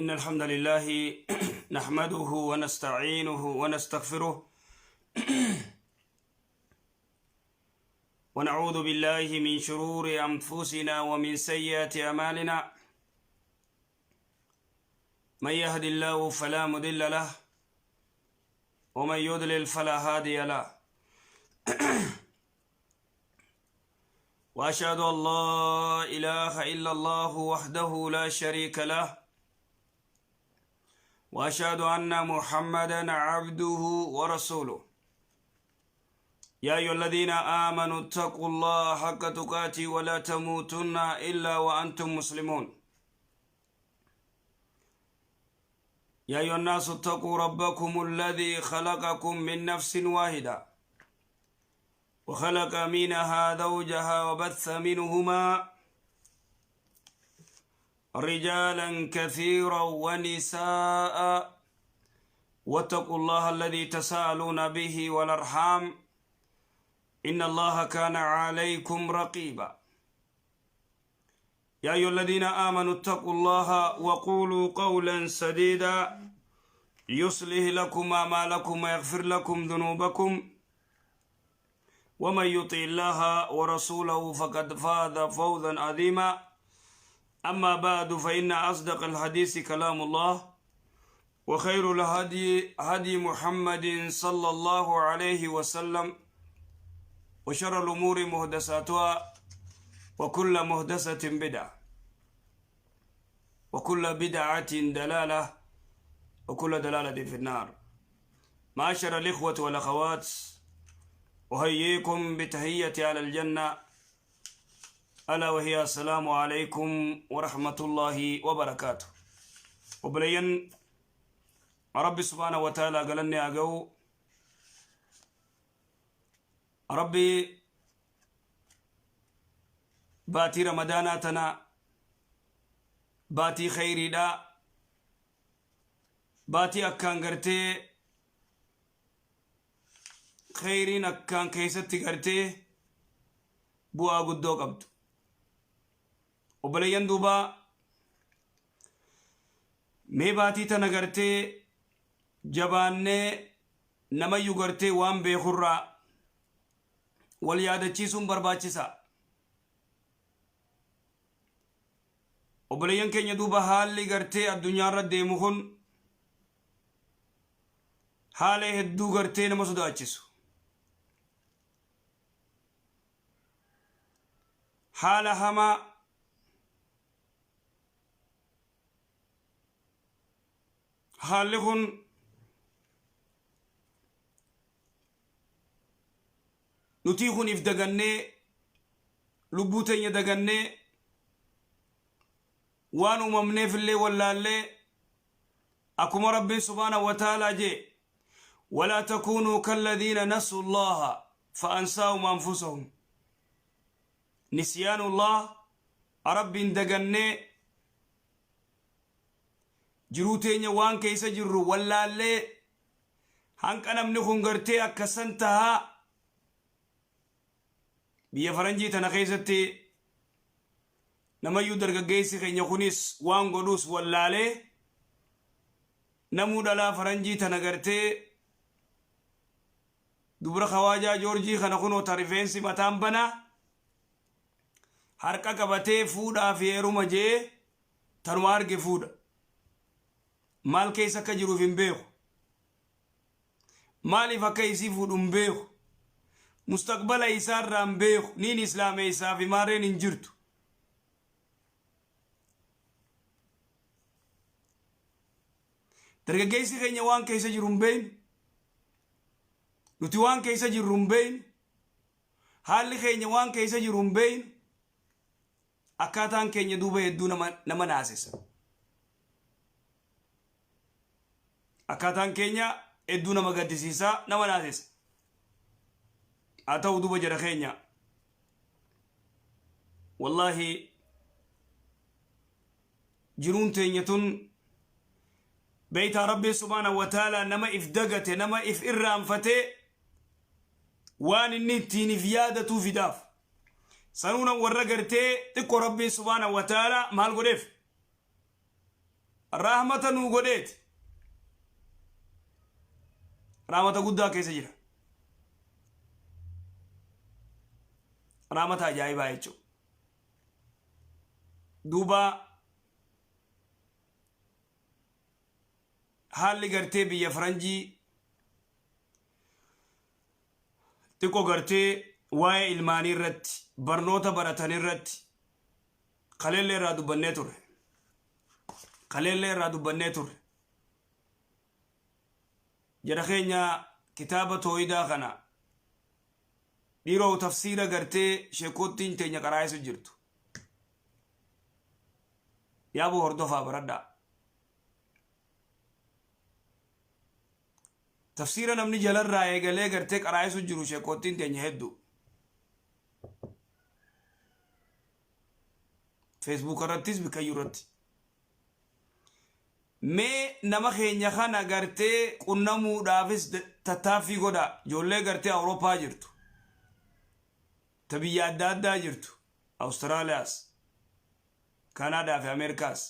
إن الحمد لله نحمده ونستعينه ونستغفره ونعوذ بالله من شرور أنفسنا ومن سيئات أعمالنا. من يهد الله فلا مضل له ومن يضلل فلا هادي له، وأشهد أن لا إله إلا الله وحده لا شريك له، وأشهد أن محمدا عبده ورسوله. يا أيها الذين آمنوا اتقوا الله حق تقاته ولا تموتن إلا وأنتم مسلمون. يا أيها الناس اتقوا ربكم الذي خلقكم من نفس واحدة وخلق منها زوجها وبث منهما رجالا كثيرا ونساء، واتقوا الله الذي تساءلون به والأرحام إن الله كان عليكم رقيبا. يا أيها الذين آمنوا اتقوا الله وقولوا قولا سديدا يصلح لكم أعمالكم ويغفر لكم ذنوبكم، ومن يطع الله ورسوله فقد فاز فوزا عظيما. أما بعد، فإن أصدق الحديث كلام الله، وخير الهدي هدي محمد صلى الله عليه وسلم، وشر الأمور محدثاتها، وكل محدثة بدعة، وكل بدعة دلالة، وكل دلالة في النار. معاشر الإخوة والأخوات، أحييكم بتحية أهل الجنة، ألا وهي السلام عليكم ورحمة الله وبركاته. Obboleeyyan، Rabbi سبحانه وتعالى galanni haa ga'u. Rabbi baatii Ramadaanaa tana, baatii khayriidha, baatii akkaan gartee khayriin akkaan keessatti gartee bu'aa guddoo qabdu. Obboleeyyan, duubaa mee baatii tana gartee jabaannee namayyuu gartee waan beekurraa wal yaadachiisuun barbaachisa. Obboleeyyan keenya, duuba haalli gartee addunyaarra deemu kun haala hedduu gartee nama sodaachisu. Haala hamaa haalli kun nutii kun if dagannee, lubbuu teenya dagannee, waan uumamneef illee wallaallee, akkuma Rabbiin سبحانه وتعالى jee: ولا تكونوا كالذين نسوا الله فأنساهم أنفسهم. نسيان الله، Rabbiin dagannee, jiruu teenya waan keessa jirru wallaallee, hanqa namni kun gartee akkasan tahaa biyya faranjii tana keessatti namayyuu dargaggeessi keenya kunis waan godhuus wallaalee, namuu dhalaa faranjii tana gartee dubra kawaajaa joorjii kana kunoo ta rifeensi mataan banaa harka qabatee fuudhaa fi heeruma jee tanuma arge fuudha. Maal keessa akka jiruuf hin beeku, maaliif akka isii fuudhu hin beeku, mustaqbala isaarraa hin beeku. Niin islaame isaa fi maarreen hin jirtu. Dargaggeessi keenya waan keessa jiru hin beeknu, nuti waan keessa jirru hin beeknu, haalli keenya waan keessa jiru hin beeknu. Akkaataan keenya duuba hedduu nama naasisa. Akkaataan keenya hedduu nama gaddisiisa, nama naasisa. Haa ta'u duuba jara keenya, wallaahi jiruun teenya tun beeytaa Rabbiin سبحانه وتعالى nama if dagate, nama if irraanfatee, waan inni ittiin if yaadatuu fidaaf. Sanuuna warra gartee xiqqoo Rabbiin سبحانه وتعالى maal godheef? Rahmata nuu godheeti. Rahmata guddaa keessa jira. Rahmata ajaa'ibaa jechuudha. Duuba haalli gartee biyya faranjii xiqqoo gartee waa'ee ilmaanii irratti barnoota baratan irratti kaleellee irraa dubbannee turre. Kaleellee irraa dubbannee turre. Jara keenya kitaaba tooyidaa kana dhiiroo tafsiira gartee sheekottiin teenya qaraa'isu jirtu. Yaaboo hordofaa baradhaa. Tafsiira namni jalarraa eegalee gartee qaraa'isu jiru sheekottiin teenya hedduu. Facebook irrattis bikkayyuu irratti. Mee nama keenya kana gartee qunnamuudhaafis tattaaffii godhaa. Ijoollee gartee Awurooppaa jirtu. Ta biyya adda addaa jirtu. Awustiraaliyaas, Kanaadaa fi Ameerikaas.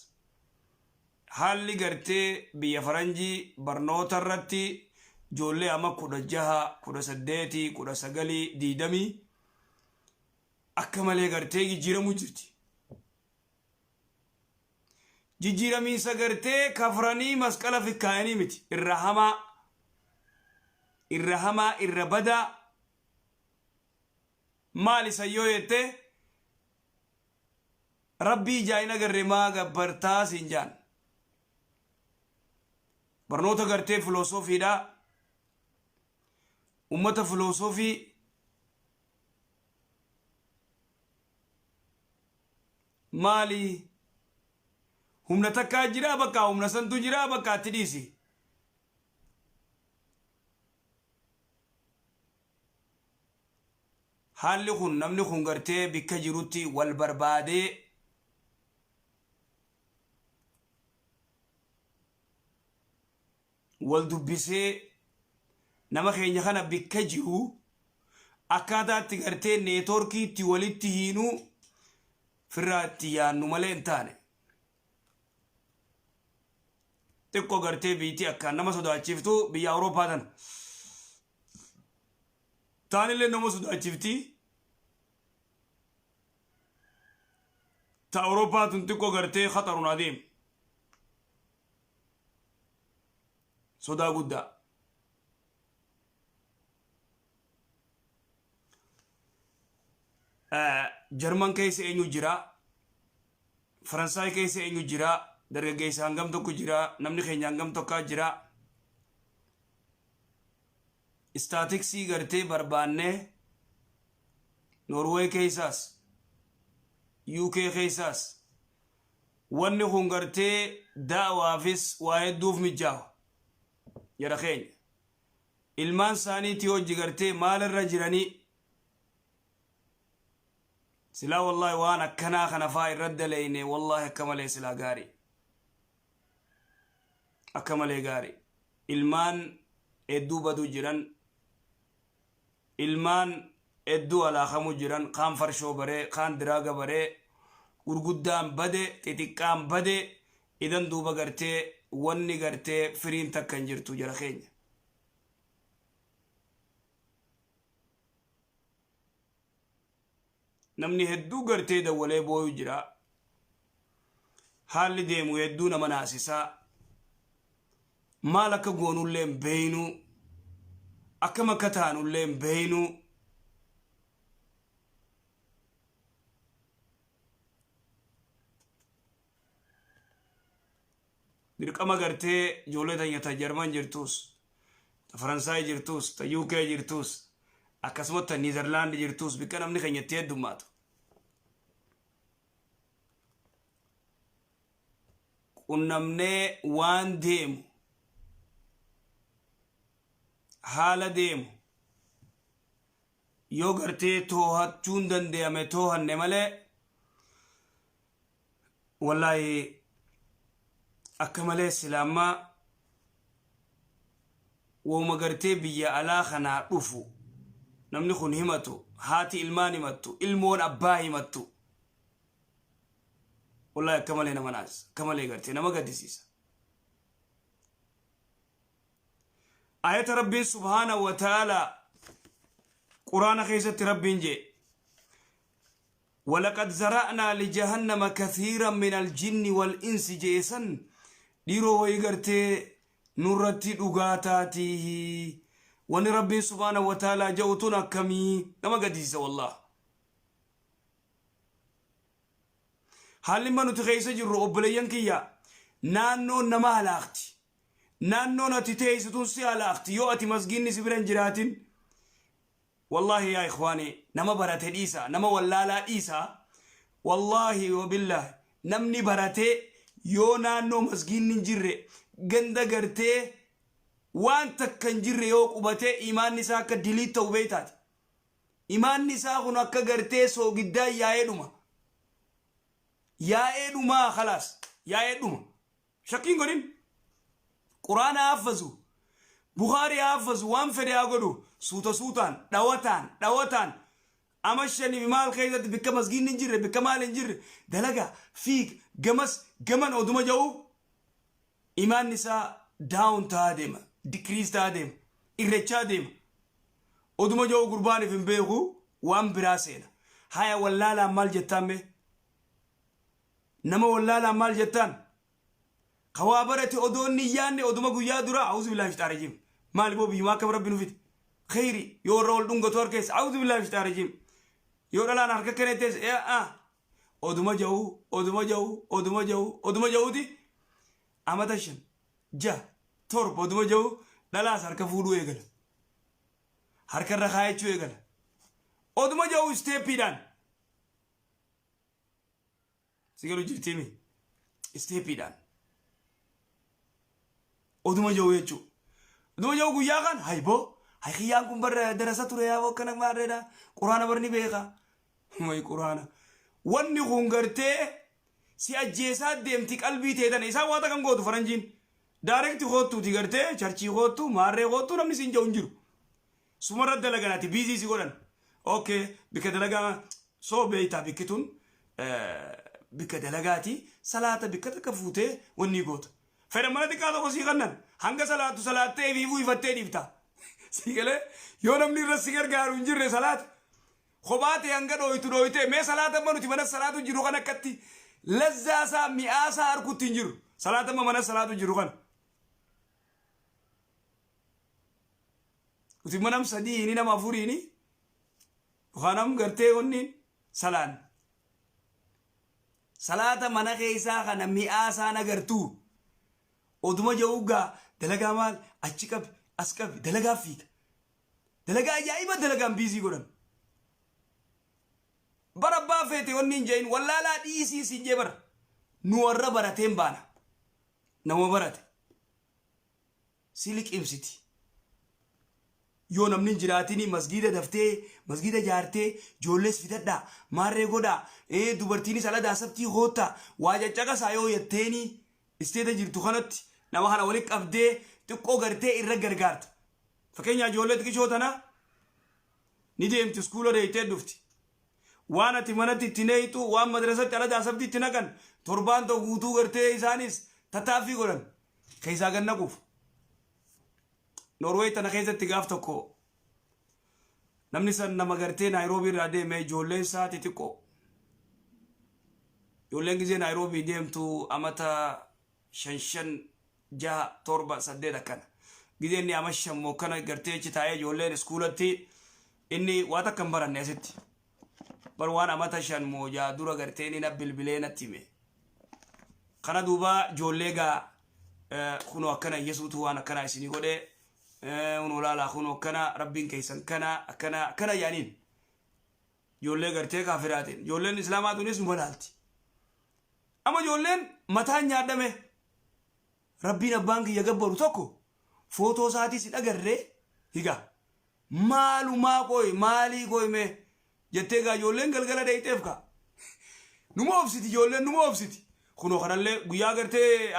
Haalli gartee biyya faranjii barnoota irratti ijoollee ama 16, 18, 19, 20 akka malee gartee jijjiiramuu jirti. Jijjiiramiinsa gartee kafranii masqala fikkaayanii miti. Irra hamaa, irra hamaa, irra badaa maal isa yoo jette Rabbii ijaa hin agarre maa gabbartaa siin jaan. Barnoota gartee filoosofiidha. Ummata filoosofii maali? Humna takkaa jiraa bakka humna santu jiraa bakka itti dhiisi. Haalli kun namni kun gartee bikka jirutti wal barbaadee wal dubbisee nama keenya kana bikka jiru akkaataa itti gartee neetworkii itti walitti hiinuu firraa itti yaannu malee hin taane. Xiqqoo gartee biitii akkaan nama sodaachiftu biyya Awurooppaa tana. Taanillee nama sodaachifti. Ta Awurooppaa tun xiqqoo gartee khaxarun adeem. Sodaa guddaa. Jarman keessa eenyu jira? Faransaay keessa eenyu jira? Dargaggeessa hangam tokko jira? Namni keenya hangam tokkaa jira? Istaatiksii gartee barbaannee Noorweey keessaas UK keessaas wanni kun gartee da'waafis waa hedduuf mijjaawa. Jara keenya. Ilmaan isaaniitii hojji gartee maalirra jiranii silaa wallaahi waan akkanaa kana faa irra daleyne wallaahi akka malee silaa gaarii. Akka malee gaarii. Ilmaan hedduu badu jiran ilmaan hedduu alaakamu jiran kaan farshoo baree kaan diraaga baree gurguddaan bade xixiqqaan bade idan duuba gartee wanni gartee firiin takka hin jirtu jara keenya. Namni hedduu gartee dawwalee booyu jira. Haalli deemu hedduu nama naasisaa. Maal akka goonullee hin beeynu. Akkam akka taanullee hin beeynu. Dirqama gartee ijoollee tanya ta Jarman jirtus, ta Faransaay jirtus, ta UK jirtus, akkasumas ta Niizerlaand jirtus bikka namni keenya itti heddummaatu. Qunnamnee waan deemu haala deemu yoo gartee toohachuun danda'ame toohanne malee wallaahi akka malee sila amma wooma gartee biyya alaa kanaa dhufu namni kun himatu haati ilmaan himattu ilmoon abbaa himattu wallaahi akka malee nama naasisa akka malee gartee nama gaddisiisa. Ayata Rabbiin subhaana wa ta'ala Quraana keessatti Rabbiin jee, walaqad zara'naa lijahannama kathiiran min aljinni wal insi jee san, dhiiroo wayii gartee nurratti dhugaa taatiihi. Wanni Rabbiin subhaana wa ta'ala ja'u tun akkamii nama gaddisiisa, wallah. Haalli imma nuti keessa jirru, obboleeyyan kiyya, naannoon nama halaakti. Naannoon ati teessu tun si halaakti yoo ati masgiinni si bira hin jiraatin. Wallaahi yaa ikhwaani, nama barate dhiisa, nama wallaalaa dhiisa. Wallaahi wabillaahi, namni barate yoo naannoo masgiinni hin jirre, ganda gartee waan takka hin jirre yoo qubate, imaanni isaa akka diliit ta'u beektaati. Imaanni isaa kun akka gartee soogiddaa yaa'ee dhuma. Yaa'ee dhumaa, khalaas, yaa'ee dhuma. Shakkiin godhin. Quraana haffazu, Bukaarii haffazu, waan fedhe haa godhu, suuta suutaan, dhawataan dhawataan, ama shaniif maal keessatti, bikka masgiinni hin jirre, bikka maal hin jirre, dalagaa fiig, gamas gaman oduma ja'u, imaanni isaa down ta'aa deema, decrease ta'aa deema, irrechaa deema. Oduma ja'u gurbaaniif hin beeku, waan biraa seena. Haya, wallaalaan maal jettaan mee? Nama wallaalaan maal jettaan? Ka waa barate odoo inni hin yaanne, oduma guyyaa duraa, a'uuzu billaahi shixaa rajiim. Maali boo, biyyumaa akkam Rabbi nu fide? Kheyri yoo warra wal dhungatu harkeessa, a'uuzu billaahi shixaa rajiim. Yoo dhalaan harka kennettes oduma ja'u, oduma ja'u, oduma ja'u, oduma ja'uuti, amata 5, 6, 7 oduma ja'u, dhalaas harka fuudhuu eegala. Harka irra kaayachuu eegala. Oduma ja'u steppiidhaan. Si galu jirtiimi? Steppiidhaan. Oduma ja'u jechuudha. Oduma ja'u guyyaa kan hayboo, hay, kiyyaan kun barra darasa ture, yaa akkana maarreedha, Quraana barni beeka. May Quraana. Wanni kun gartee si ajjeesaa deemti qalbii teetan. Isaan waa takkan gootu faranjiin. Direct koottuuti, gartee churchii koottu, maarree koottu, namni siin ja'u hin jiru. Sumarra dalagan, ati busy si godhan. Okay, bikka dalagaa soo beeytaa, bikki tun bikka dalagaati, salaata bikka takka fuutee wanni goota. Fedhan mana xiqqaa tokko sii kannan, hanga salaattu salaattee fiifuu ifattee dhiifta. Sii galee, yoo namni irra si gargaaru hin jirre, salaata. Kophaa ta'e hanga dhooytu dhooytee mee salaata amma nuti mana salaatu jiru kan akkatti lazzaa isaa, mi'aa isaa arguutti hin jiru. Salaata amma mana salaatu jiru kana. Nuti manam sadiini, nama afuriini yookaan nam gartee wanni salaan. Salaata mana keessaa kana mi'aa isaan agartuu. Oduma ja'ugaa dalagaa maal achi qabi, as qabi, dalagaa fiiga. Dalagaa ajaa'iba dalagaan busy godhan. Bara abbaa feete wanni hin je'in, wallaalaa dhiisii siin jee bara. Nu warra barateen baana. Nama barate. Si liqimsiti. Yoo namni hin jiraatini, masgiida daftee masgiida ijaartee, ijoollees fidadhaa, maarree godhaa, dubartiinis aladaa sabtii koottaa waa caccaqasaa yoo jetteeni, isteeta jirtu kanatti nama kana walitti qabdee xiqqoo gartee irra gargaarta. Fakkeenyaa ijoollee xiqqishoo tana ni deemti, iskuula deeytee dhufti. Waan ati manatti itti neeyxu, waan madrasatti aladaa sabtii itti naqan, torbaan tokko guutuu gartee isaanis tattaaffii godhan keessaa gad naquuf. Norway tana keessatti gaaf tokko namni san nama gartee Naayiroobii irraa deeme, ijoolleen isaa xixiqqoo. Ijoolleen gizee Naayiroobii deemtu amata 5, 5, 6, 7, 8 akkana. Gizee inni ama 5 moo akkana gartee achi taa'ee, ijoolleen iskuulatti, inni waa takka hin baranne asitti. Bar waan amata 5 moo 6 dura gartee inni na bilbilee natti hime. Kana duuba ijoollee gaa, kunoo akkana Yesuutu waan akkanaa isinii godhe, kunoo laalaa, kunoo akkana Rabbiin keessan kana akkana akkana yaaniin. Ijoollee gartee kaafiraatiin. Ijoolleen islaamaa tunis nu balaalti. Amma ijoolleen mataan nyaadhame, Rabbiin abbaan kiyya gabbaru tokko footoo isaatis hin agarree, higaa maalumaa qoy, maalii qoy mee jettee gaa ijoolleen galgala dheeyxeef kaa. Numa obsiti ijoolleen, numa obsiti. Kunoo kanallee guyyaa gartee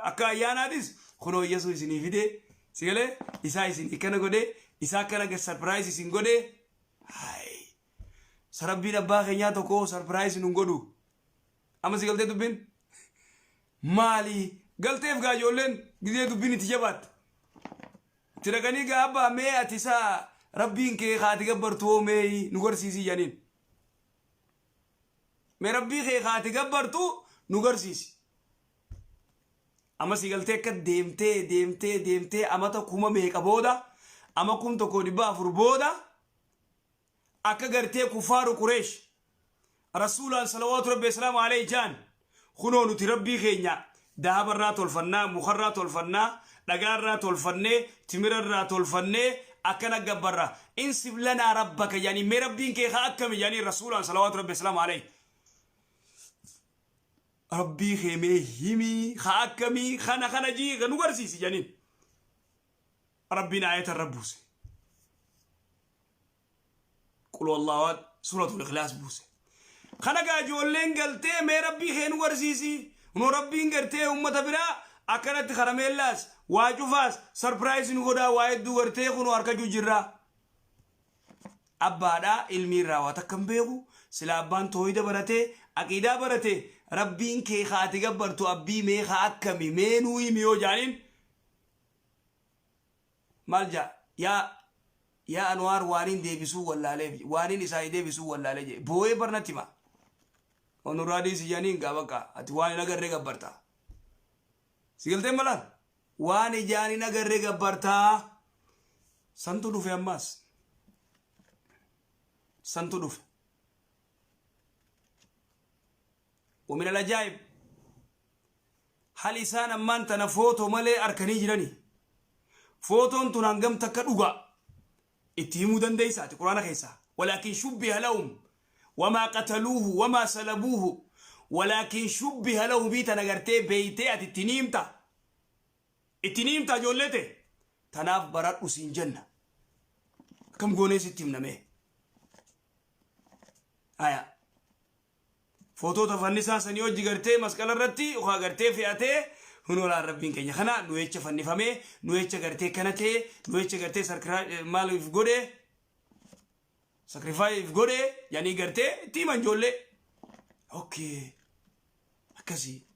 akka ayyaanaatis, kunoo Yesuus isinii fidee, si galee, isaa isinii kana godhee, isaa akkana surprise isin godhee. Hayi, sarabbiin abbaa keenyaa tokko surprise nun godhu. Amma si galtee dubbiin maali? Galteef gaa ijoolleen gizee dubbiin itti jabaatte. Itti dhaqanii gaa abbaa mee ati isaa rabbiin kee kaati gabbartu hoo mee nu garsiisii jedhaniin. Mee rabbii kee kaati gabbartu nu garsiisi. Amma si galtee akka deemtee deemtee deemtee amata kuma meeqa booda ama 1400 booda akka gartee kuffaaru Qureesh Rasuulaan salawaatu rabbi wasalaamu alayhi jaan kunoo nuti rabbii keenya dahabarraa tolfannaa mukarraa tolfannaa dhagaarraa tolfannee timirarraa tolfannee akkana gabbarra insib lanaa rabbaka jedhanii mee rabbiin kee haa akkami jedhanii Rasuulaan salawaatu rabbi wasalaamu alayhi rabbii kee mee himii haa akkamii kana kana jii nu garsiisi jedhaniin rabbiin aayata irra buuse qul wallahu ahad suuratul ikhlaas buuse kana gaa ijoolleen galtee mee rabbii kee nu garsiisi nu rabbiin gartee ummata biraa akkanatti karameellaas waa cufaas sarpiraayisi nu godhaa waa hedduu gartee kunoo harkachuu jirraa abbaadhaa ilmii irraa waa takka hin beeku sila abbaan toohida baratee aqiidaa barate rabbiin kee ka ati gabbartu abbii mee ka akkami mee nuu himi yoo jaaniin maal jaa yaa yaa Anwaar waaniin deebisuu wallaaleef waaniin isaanii deebisuu wallaalee jee boo'ee barnatti hima onurraa dhiisi jaaniin gaa bakka ati waan hin agarree gabbarta si galtee malaan waan ijaan hin agarree gabbartaa santu dhufe ammaas santu dhufe ومن العجائب Hal isaan ammaan tana footoo malee arkanii jirani. Footoon tun hangam takka dhugaa itti himuu dandeeysa ati Qur'aana keessaa. Walaakin shubbiha lahum wamaa qataluuhu wamaa salabuuhu walaakin shubbiha lahumii tana gartee beeytee ati itti ni himta. Itti ni himta ijoollee tee. Tanaaf baradhu siin jenna. Akkam goonee sitti himna mee? Aya. Footoo fannisaa sanii hojji gartee masqala irratti ukaa gartee fe'atee hunoo laal rabbiin keenya kana nu jecha fannifamee nu jecha gartee kana ta'e nu jecha gartee sarkiraa maaliif godhe sakrifaayiif godhe jedhanii gartee itti himan ijoollee. Okay. Akkasii.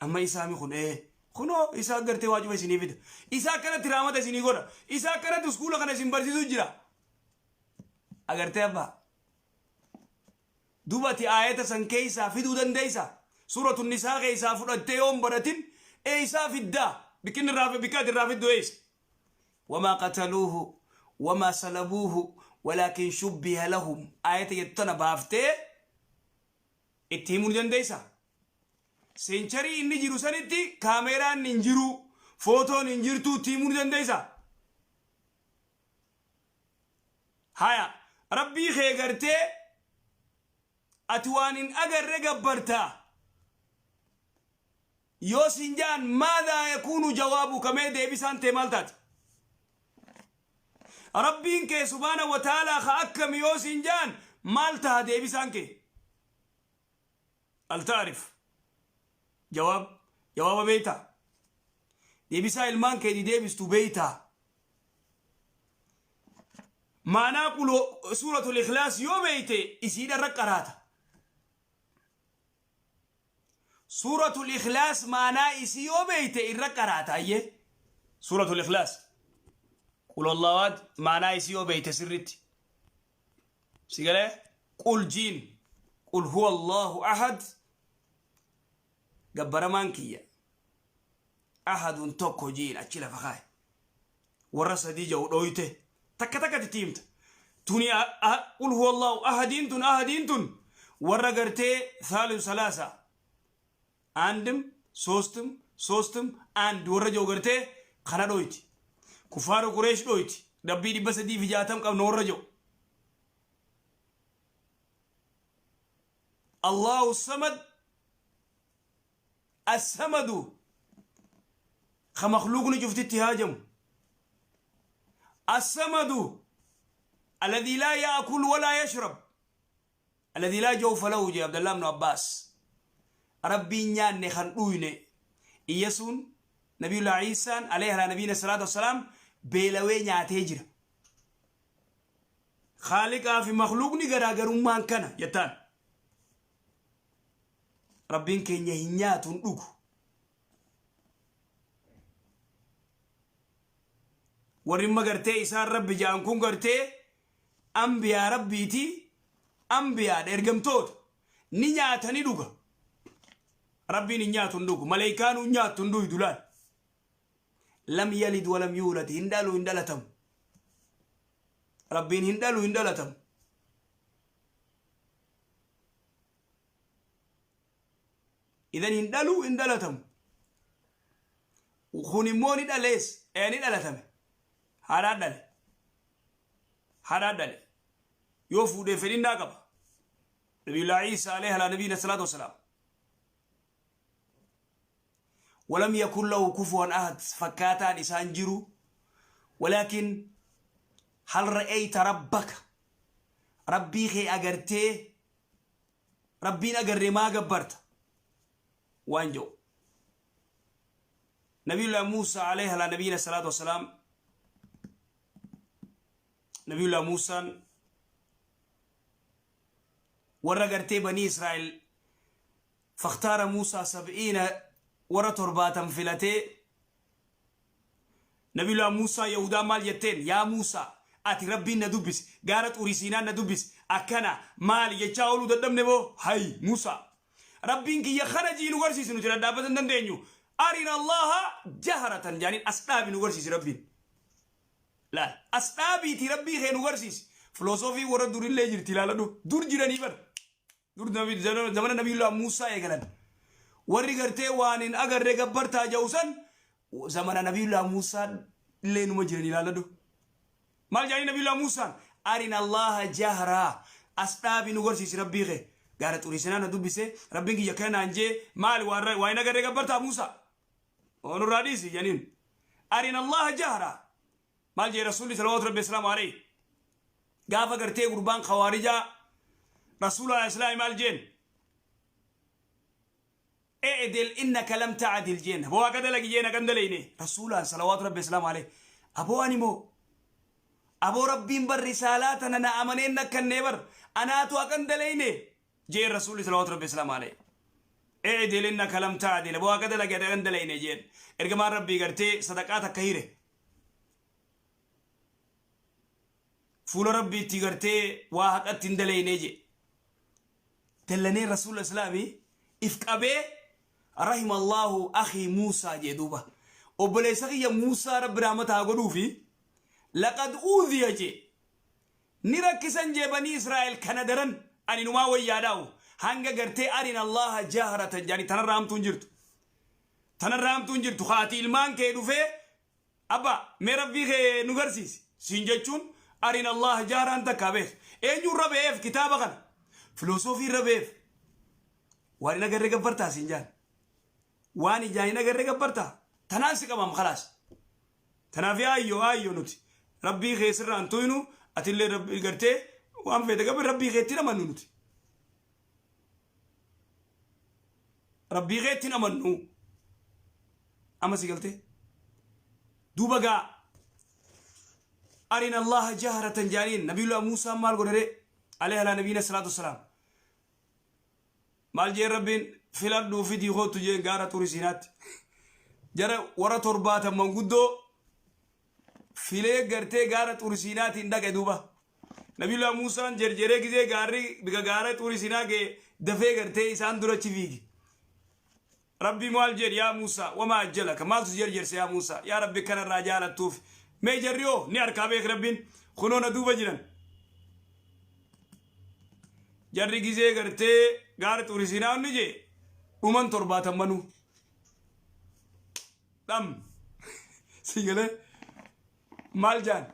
Amma isaami kun ee kunoo isaa gartee waa cufa isinii fida. Isaa akkanatti raamata isinii godha. Isaa akkanatti iskuula kana isin barsiisuu jira. Agartee abbaa. Duba ati aayata san keeysaa fiduu dandeeysa? Suuratu Nisaa keeysaa fudhattee yoo hin baratin eeysaa fiddaa? Bikki inni irraa bikka ati irraa fiddu eeysa? Wamaa qataluuhu wamaa salabuuhu walaakin shubbiha lahum aayata jettu tana baaftee itti himuu ni dandeeysa? Seencharii inni jiru sanitti kaameeraan hin jiru, footoon hin jirtu itti himuu ni dandeeysa? Haya, Rabbii kee gartee ati waan hin agarre gabbarta. Yoo siin ja'an maadaa yakuunu jawaabuka mee deebisaan tee maal taati? Rabbiin kee subhaana wa ta'aalaa ka akkami yoo siin ja'an maal taha deebisaan kee? Al ta'rif jawaab jawaaba beeytaa? Deebisaa ilmaan keetii deebistu beeytaa? Maanaa quloo suuratul ikhlaas yoo beeyte isiidha irra qaraata. Suuratul ikhlaas maanaa isii yoo beeyte irra qaraata ayyee. Suuratul ikhlaas. Qul Allahu ahad maanaa isii yoo beeyte sirritti. Si galee qul jiin qul huwa Allahu ahad gabbaramaan kiyya ahadun tokko jiin achi lafa kaaye warra sadii ja'u dhooyte takka takka itti himta tuni qul huwa Allahu ahadiin tun ahadiin tun warra gartee thaalisu salaasa andim soostim soostim and warra ja'u gartee kana dhooyti kufaara qureesh dhooyti rabbii 360 qabna warra ja'u Allahu samad As-samadu ka makhluuqni cufti itti haajamu. As-samadu alladhii laa ya'kul walaa yashrab alladhii laa jawfa lahu jee Abdallah ibn Abbaas. Rabbiin nyaanne kan dhuyne Iyyasuun Nabiyullah Iisaan alayhi alaa nabiyina salaatu wassalaam beelawee nyaatee jira. Khaaliqaa fi makhluuqni garaagarummaan kana jettaan. Rabbiin keenya hin nyaatu hin dhugu. Warri imma gartee isaan Rabbi ja'an kun gartee anbiyaa Rabbiiti, anbiyaadha, ergamtoota. Ni nyaata, ni dhuga. Rabbiin hin nyaatu, hin dhugu. Maleeykaanuu hin nyaattu, hin dhuydu laal. Lam yalid walam yuulad, hin dhalu, hin dhalatamu. Rabbiin hin dhalu, hin dhalatamu. Idan hin dhalu, hin dhalatamu. Kun immoo ni dhalees, ee ni dhalatame. Haadhaan dhale. Haadhaan dhale. Yoo fuudhee fedhinnaa qaba. Nabiyullaa Iisaa alayhi alaa nabiyina salaatu wassalaam. Walam yakun lahu kufuwan ahad, fakkaataan isaan jiru. Walaakin hal ra'ayta rabbaka, Rabbii kee agartee? Rabbiin agarree maa gabbarta waan jedhu. Nabiyullah Muusaa alayhi alaa nabiyina salaatu wassalaam, Nabiyullah Muusaan warra gartee banii Israa'el, fakhtaara Muusaa sab'iina, warra 70 filatee. Nabiyullah Muusaa, Yahudaan maal jetteen? Yaa Muusaa, ati Rabbiin na dubbise, gaara Xurii Siinaan na dubbise, akkana maali jechaa ooluu dadhabne boo. Hay Muusaa, Rabbiin kiyya kana jii nu garsiisi, nuti dhadhaabbata hin dandeenyu. Arina Allaha jaharatan jaaniin, as dhaabi nu garsiisi Rabbiin. Laal, as dhaabiitii Rabbii kee nu garsiisi. Filosoofii warra durillee jirti, ilaaladhu. Dur jiranii bar. Dur zamana Nabiyullah Muusaa eegalan. Warri gartee waan hin agarre gabbartaa jedhu san zamana Nabiyullah Muusaa illee numa jiran, ilaaladhu. Maal jedhanii Nabiyullah Muusaan? Arina Allaha jahraa, as dhaabi nu garsiisi Rabbii kee. Gaara Xurii Siinaa na dubbise, Rabbiin kiyya kana naan jee, maali waan hin agarre gabbartaa Muusaa? Nurraa dhiisi jedhaniin. Arina Allaha jahraa. Maal jee Rasuulli salawaatu Rabbi salaamu alayhi? Gaafa gartee gurbaan khawaarijaa Rasuula alayhi salaam maal jeen? I'dil innaka lam ta'dil jeen. Aboo akka dalagi jeen, akkan dalayne. Rasuulaan salawaatu Rabbi salaamu alayhi. Aboo ani moo? Aboo Rabbiin bar risaalaa tana na amaneen nakkannee bar. Anaatu akkan dalayne jeen Rasuulli salawaatu Rabbi salaamu alayhi. I'dil innaka lam ta'dil. Aboo akka dalagi, akkan dalayne jeen. Ergamaan Rabbii gartee sadaqaa takka hire. Fuula Rabbiitti gartee waa haqatti hin dalaynee jee. Dallanee Rasuula Islaamii if qabee, rahima Allahu akhii Muusaa jee duuba. Obboleessa kiyya Muusaa Rabbi rahmata haa godhuufi, laqad uudhiya jee. Ni rakkisan jee banii Israa'el kana daran, ani numaa wayyaadhaa'u hanga gartee arina Allaha jahratan jaani. Tanarra hamtuun jirtu. Tanarra hamtuun jirtu. Haati ilmaan kee dhufee, abba mee Rabbii kee nu garsiisi siin jechuun, arina Allaha jahraan takkaa beek. Eenyuun irra be'eef kitaaba kana? Filosoofii irra be'eef. Waan hin agarre gabbartaa siin jaan. Waan ijaan hin agarre gabbartaa. Tanaan si qabam, khalaas. Tanaaf yaa ayyoo ayyoo, nuti Rabbii kee sirraan tuynu, atillee Rabbii gartee waan feete gabbar, Rabbii keetti hin amannu nuti. Rabbii keetti hin amannu. Amma si galtee? Duuba gaa arina Allaha jahratan jaaniin. Nabiyullah Muusaan maal godhare? Alayhi alaa nabiyina salaatu wassalaam. Maal jeen Rabbiin? Filadhuu fidii kootu jeen gaara Xuuri Siinaatti. Jara warra 70 manguddoo filee gartee gaara Xuuri Siinaatiin dhaqe duuba. Nabiyullah Muusaan jerjeree gizee gaarri bika gaara Xuuri Siinaa ga'e, dafee gartee isaan dura achi fiige. Rabbi maal jedhe? Yaa Muusaa, wamaa ajjalaka, maaltu si jerjerse yaa Muusaa? Yaa Rabbi, kanarraa jaalattuuf. Mee jarri hoo? Ni harkaa beek Rabbiin, kunoo na duuba jiran. Jarri gizee gartee gaara Xuuri Siinaa inni jee dhuman 70nuu. Dham. Si galee maal jaan?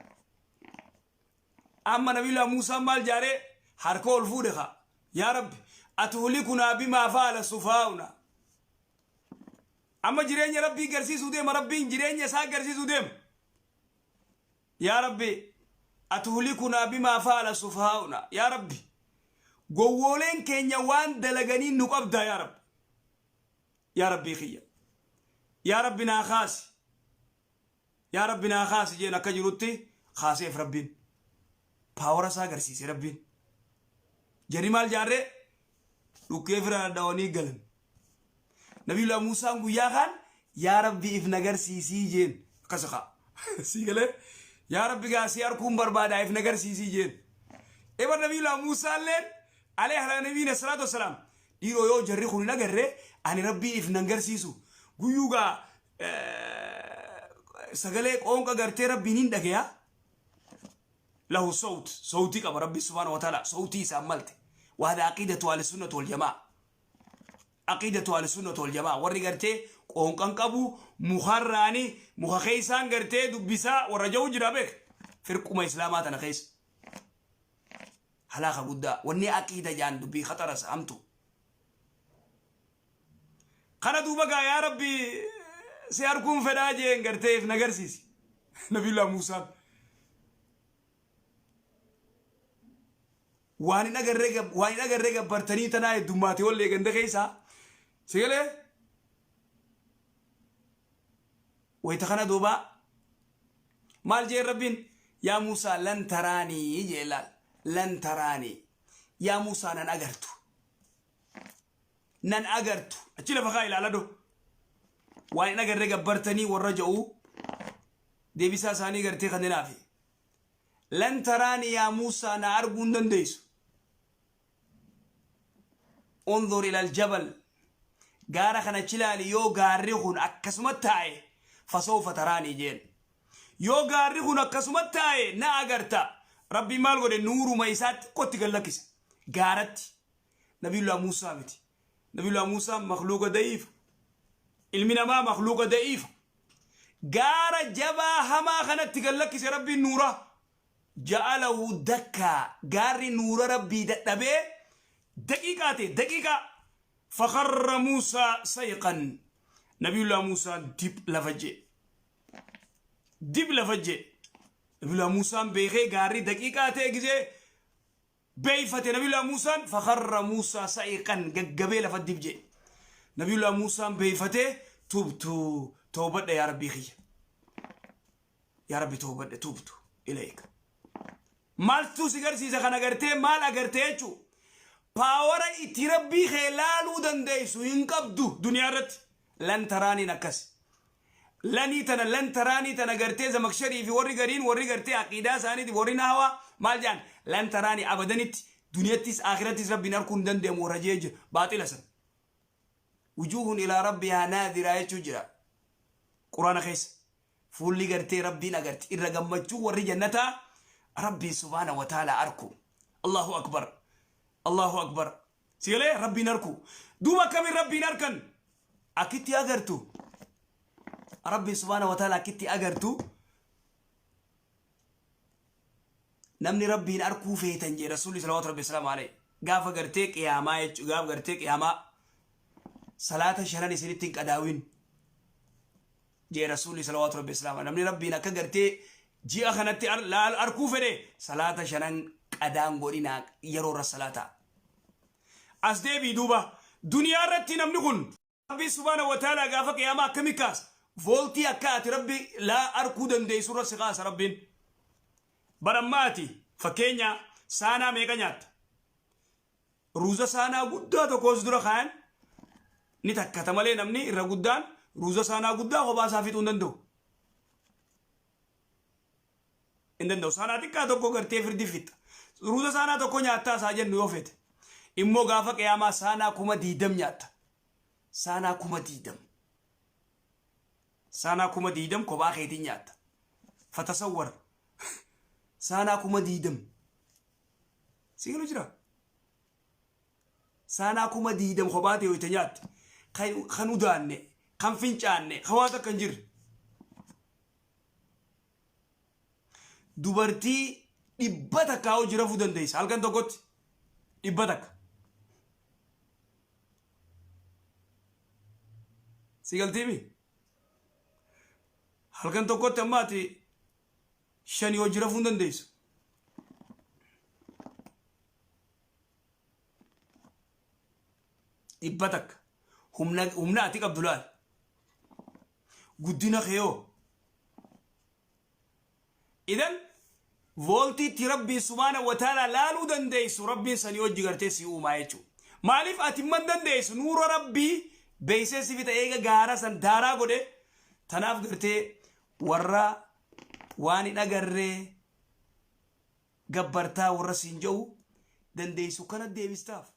Amma Nabiyullah Muusaan maal jaaree harka ol fuudhe kaa. Yaa Rabbi, atuhlikunaa bimaa fa'ala sufaa'una. Amma jireenya Rabbii garsiisuu deema, Rabbiin jireenya isaa garsiisuu deema. Yaa Rabbi, atuhlikunaa bimaa fa'ala sufaa'una. Yaa Rabbi, gowwooleen keenya waan dalaganiin nu qabdaa yaa Rabbi. Yaa Rabbii kiyya. Yaa Rabbi, naa kaasi. Yaa Rabbi, naa kaasi jeen. Akka jirutti kaaseef Rabbiin. Power isaa agarsiise Rabbiin. Jarri maal jaarree? Dhukkee fira dhawanii galan. Nabiyullah Muusaan guyyaa kaan yaa Rabbi if na garsiisii jeen. Akkas kaa. Sii galee? Yaa Rabbi gaa si arkuun barbaada if nagarsiisii jeen. Ebar Nabiyyullaa Muusaalleen alayhi ala nabiyina salaatu wassalaam dhiiroo yoo jarri kun hin agarre ani Rabbiin if nan garsiisu. Guyyuu gaa sagalee qoonqa gartee Rabbiin hin dhageya. Lahu sawt sawtii qaba Rabbi subhaanahu wa ta'ala sawtii isaan malte. Waada aqiidatu ahli sunnati wal jamaa. Aqiidatu ahli sunnati wal jamaa warri gartee qoonqan qabu mukarraani muka keeysaan gartee dubbisaa warra ja'u jira beek firquma islaamaa tana keessa halaaka guddaa wanni aqiida jaan dubbii khaxaras hamtu kana duuba gaa yaa rabbi si arguun fedhaa jeen gartee if nagarsiisi nabiyullah muusaan Waan hin agarree waan hin agarree gabbartanii tanaa heddummaate wallee ganda keessaa si galee wayita kana duuba maal jeen rabbiin yaa Muusaa lan taraanii jee laal lan taraanii yaa Muusaa nan agartu nan agartu achi lafa kaa ilaala do waan hin agarree gabbartanii warra ja'uu deebisaa isaanii gartee kanneenaafi Lan taraani yaa Muusaa na arguu hin dandeessu. Unzur ilal jabal gaara kana achi ilaali yoo gaarri kun akkasuma taa'e fasawfa taraanii jeen. Yoo gaarri kun akkasuma taa'e na agarta. Rabbiin maal godhe nuuruma isaa xiqqootti gad lakkise. Gaaratti. Nabiyullah Muusaa miti. Nabiyullah Muusaan makluuqa da'iifa. Ilmi namaa makluuqa da'iifa. Gaara jabaa hamaa kanatti gad lakkise Rabbiin nuura. Ja'alahu dakkaa gaarri nuura Rabbii dadhabee daqiiqaa ta'e daqiiqaa. Fakarra Muusaa sayqan. Nabiyullah Muusaan dib lafa jee. Dib lafa jee. Nabiyullah Muusaan beekee gaarri daqiiqaa ta'e gisee beeyfate Nabiyullah Muusaan fakarra Muusaa sa'iqan gaggabee lafa dib jedhe. Nabiyullah Muusaan beeyfatee tubtu toobadha yaa Rabbii kiyya. Yaa Rabbi toobadhe tubtu ilayka. Maaltu si garsiisa kan agartee maal agartee jechuu paawara itti Rabbii kee laaluu dandeessu hin qabdu duniyaa irratti lan taraaniin akkas. Lanii tana lan taraanii tana gartee zamaksharii fi warri gariin warri gartee aqiidaa isaaniitiif warri nahawaa maal jedhan lan taraanii abadanitti duniyattis akhirattis rabbiin arguu hin danda'amu warra jee jira baaxila san. Wujuuhun ilaa rabbihaa naadiraa jechuu jira quraana keessa. Fuulli gartee rabbiin agarti irra gammachuu warri jannataa rabbiin subhaana wa ta'ala arku. Allahu akbar. Allahu akbar. Si galee rabbiin arku. Duuba akkamiin rabbiin arkan? Akkitti agartu. Rabbiin subhaana wa ta'ala akkitti agartu. Namni rabbiin arkuu feetan jee rasuulli salawaatu rabbi salaamu alayhi. Gaafa gartee qiyaamaa jechuudha. Gaafa gartee qiyaamaa salaata shanan isinitti hin qadaawin. Jee rasuulli salawaatu rabbi salaamu alayhi. Namni rabbiin akka gartee ji'a kanatti laal arkuu fedhe salaata shanan qadaan godhinaa yeroo irra salaataa. As deebii duuba duniyaa irratti namni kun Rabbi subhaanahu wa ta'ala gaafa qiyaamaa akkami kaasa? Vooltii akka ati Rabbi laa arkuu dandeessu irra si kaasa Rabbiin. Bara ammaa ati fakkeenya saanaa meeqa nyaatta? Ruuza saanaa guddaa tokko os dura kaayan ni takkata malee namni irra guddaan ruuza saanaa guddaa kophaa isaa fixuu hin danda'u. Hin danda'u. Saanaa xiqqaa tokko gartee firdi fixa. Ruuza saanaa tokko nyaattaa isaa jennu yoo feete. Immoo gaafa qiyaamaa saanaa 20,000 nyaatta. Saanaa 20,000. Saanaa 20,000 kophaa keetiin nyaatta. Fatasawwar. Saanaa 20,000. Si galu jira. Saanaa 20,000 kophaa ta'e hoyte nyaatte. Kan udaanne, kan fincaanne, kan waan takka hin jirre. Dubartii 100 hojii rafuu dandeessa halkan tokkotti 100. Si galtiimi? Halkan tokkotti amma ati shanii hojii rafuu hin dandeessu. 100 humna ati qabdu laal. Guddina kee hoo. Idan vooltiitti rabbiin subhaana wa ta'ala laaluu dandeessu rabbiin sanii hojii gartee si uumaa jechuudha. Maaliif ati man dandeessu nuura rabbii beeksee si fixa eega gaara san daaraa godhe tanaaf gartee warra Waan hin agarree gabbartaa warra siin jedhu dandeessu kana deebistaaf.